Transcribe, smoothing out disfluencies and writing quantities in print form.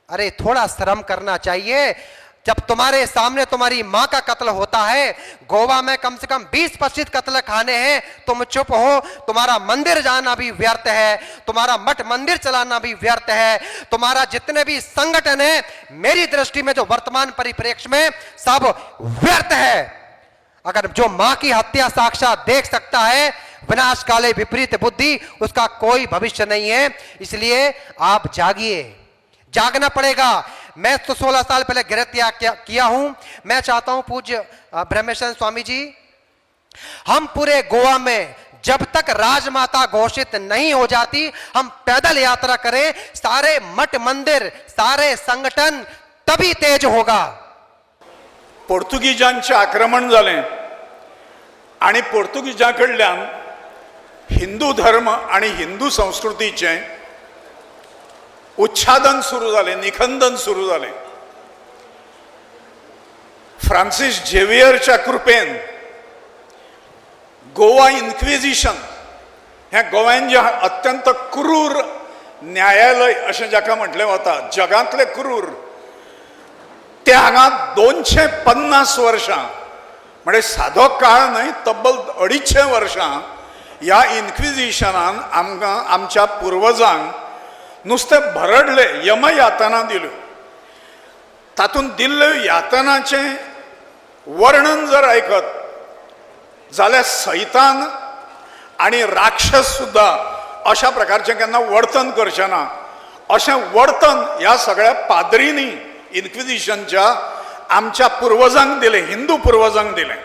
अरे थोड़ा शर्म करना चाहिए। जब तुम्हारे सामने तुम्हारी मां का कत्ल होता है, गोवा में कम से कम 20-25 कत्ल खाने हैं, तुम चुप हो। तुम्हारा मंदिर जाना भी व्यर्थ है, तुम्हारा मठ मंदिर चलाना भी व्यर्थ है, तुम्हारा जितने भी संगठन है मेरी दृष्टि में जो वर्तमान परिप्रेक्ष्य में सब व्यर्थ है। अगर जो मां की हत्या साक्षात देख सकता है, विनाश काले विपरीत बुद्धि, उसका कोई भविष्य नहीं है। इसलिए आप जागिए, जागना पड़ेगा। मैं तो 16 साल पहले गृह त्याग किया हूं। मैं चाहता हूं पूज्य ब्रह्मेश्वर स्वामी जी, हम पूरे गोवा में जब तक राजमाता घोषित नहीं हो जाती, हम पैदल यात्रा करें, सारे मठ मंदिर, सारे संगठन, तभी तेज होगा। पोर्तुगीजांचें आक्रमण जालें आनी पोर्तुगीजां कडल्यान हिंदू धर्म आनी हिंदू संस्कृतीचें उच्छादन सुरू जालें, निखंदन सुरू जालें। फ्रांसीस झेवियरच्या कृपेन गोवा इन्क्विजिशन हें गोव्यान जें अत्यंत क्रूर न्यायालय अशें जाका म्हटलें वता, जगांतलें क्रूर, ते हांगा 250 वर्षां, म्हणजे सादो काळ न्हय, तब्बल 250 वर्षां ह्या इन्क्विजिशनान आमकां, आमच्या पुर्वजांक नुस्तें भरडले, यमयातना दिल्यो। तातूंत दिल्ल्यो यातनाचें वर्णन जर आयकत जाल्यार सैतान आनी राक्षस सुद्दां अशा प्रकारचें केन्ना वर्तन करचें ना, अशें वर्तन ह्या सगळ्या पाद्रींनी इन्क्विजिशनच्या आमच्या पुर्वजांक दिलें, हिंदू पुर्वजांक दिलें।